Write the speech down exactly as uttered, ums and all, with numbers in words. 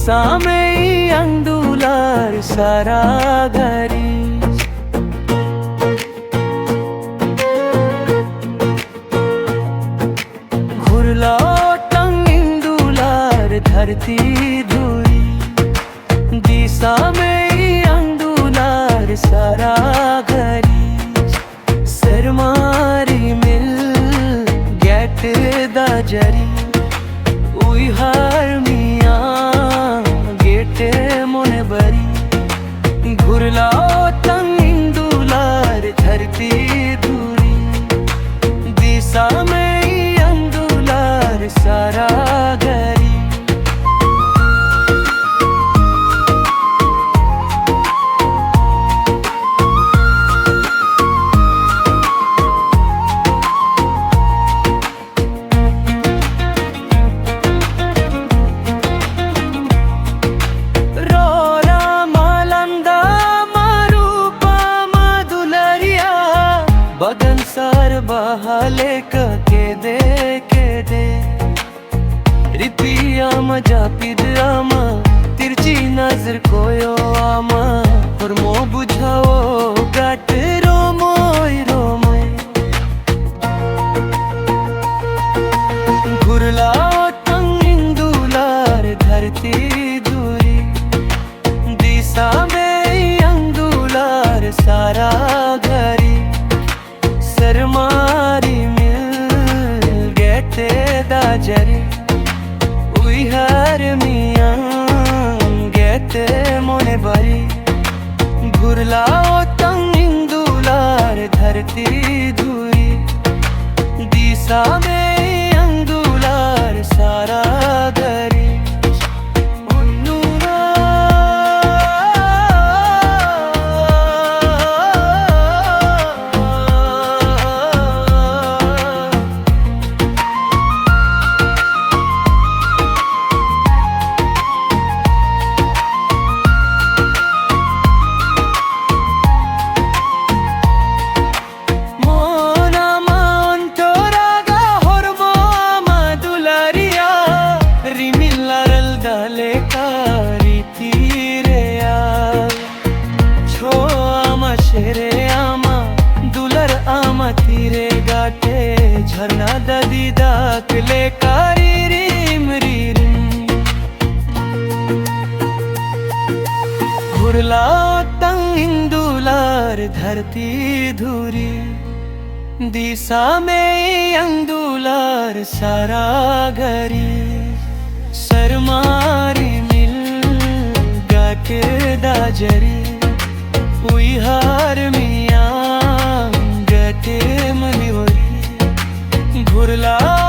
ᱥᱟᱢᱮᱭᱟᱝ ᱫᱩᱞᱟᱨ ᱥᱟᱨᱟ ᱜᱷᱟᱹᱨᱤᱡ᱾ ᱜᱷᱩᱨᱞᱟᱣ ᱛᱟᱝ ᱤᱧ ᱫᱩᱞᱟᱨ ᱫᱷᱟᱹᱨᱛᱤ ᱫᱷᱩᱲᱤ, ᱫᱤᱥᱟᱢᱮᱭᱟᱝ ᱫᱩᱞᱟᱨ ᱥᱟᱨᱟ ᱜᱷᱟᱹᱨᱤᱡ᱾ ᱥᱮᱨᱢᱟ ᱨᱤᱢᱤᱞ ᱜᱮᱴ ᱫᱟ ᱡᱟᱹᱨᱤ, ᱩᱭᱦᱟᱹᱨ ᱢᱤᱭᱟ ᱜᱮᱴ ᱢᱚᱱᱮ ᱵᱟᱹᱨᱤ᱾ ᱜᱷᱩᱨᱞᱟᱣ ᱛᱟᱝ ᱤᱧ ᱫᱩᱞᱟᱨ ᱫᱷᱟᱹᱨᱛᱤ ᱫᱷᱩᱲᱤ, ᱫᱤᱥᱟ ᱢᱮᱭᱟᱝ ᱫᱩᱞᱟᱨ ᱥᱟᱨᱟ ᱜᱷᱟᱹᱨᱤ᱾ ᱨᱚᱲ ᱟᱢ ᱞᱟᱸᱫᱟ ᱟᱢ ᱨᱩᱯ ᱟᱢ ᱫᱩᱞᱟᱹᱲᱤᱭᱟ, ᱵᱟᱜᱟᱱ ᱥᱟᱨ ᱵᱟᱦᱟ ᱞᱮᱠᱟ ᱠᱮᱫᱮ ᱠᱮᱫᱮ᱾ ᱨᱤᱯᱤ ᱟᱢ ᱡᱟᱹᱯᱤᱫ ᱟᱢ, ᱛᱤᱨᱪᱤ ᱱᱟᱡᱨ ᱠᱚᱭᱚᱜ ᱟᱢ, ᱦᱚᱲᱢᱚ ᱵᱩᱡᱷᱟᱹᱣ ᱜᱟᱴ ᱨᱚᱢᱚᱭ ᱨᱚᱢᱚᱭ᱾ ᱜᱷᱩᱨᱞᱟᱣ ᱛᱟᱝ ᱤᱧ ᱫᱩᱞᱟᱨ ᱫᱷᱟᱹᱨᱛᱤ ᱫᱷᱩᱲᱤ, ᱫᱤᱥᱟ ᱢᱮᱭᱟᱝ ᱫᱩᱞᱟᱨ ᱥᱟᱨᱟ ᱜᱷᱟᱹᱨᱤ᱾ ᱥᱮᱨᱢᱟ ᱨᱤᱢᱤᱞ ᱜᱮᱴ ᱫᱟ ᱡᱟᱹᱨᱤ, ᱩᱭᱦᱟᱹᱨ ᱢᱤᱭᱟᱝ ᱜᱮᱴ ᱢᱚᱱᱮ ᱵᱟᱹᱨᱤ᱾ ᱜᱷᱩᱨᱞᱟᱣ ᱛᱟᱝ ᱤᱧ ᱫᱩᱞᱟᱨ ᱫᱷᱟᱹᱨᱛᱤ ᱫᱷᱩᱲᱤ, ᱫᱤᱥᱟ ᱢᱮᱭᱟᱝ ᱫᱩᱞᱟᱨ ᱥᱟᱨᱟ ᱜᱷᱟᱹᱨᱤ᱾ ᱩᱱ ᱫᱟᱜᱽ ᱞᱮᱠᱟ ᱨᱤᱨᱤᱢ ᱨᱤᱨᱤᱢ᱾ ᱜᱷᱩᱨᱞᱟᱣ ᱛᱟᱝ ᱤᱧ ᱫᱩᱞᱟᱨ ᱫᱷᱟᱹᱨᱛᱤ ᱫᱷᱩᱨᱤ, ᱫᱤᱥᱟᱹ ᱢᱮᱭᱟᱝ ᱫᱩᱞᱟᱨ ᱥᱟᱨᱟ ᱜᱷᱟᱹᱨᱤ᱾ ᱥᱮᱨᱢᱟ ᱨᱤᱢᱤᱞ ᱜᱟᱛᱮ ᱫᱟᱜ ᱡᱟᱹᱨᱤ, ᱩᱭᱦᱟᱹᱨ ᱢᱮᱭᱟᱝ ᱜᱟᱛᱮ ᱢᱟᱹᱱᱣᱟᱹᱨᱤ᱾ ᱜᱷᱩᱨᱞᱟᱣ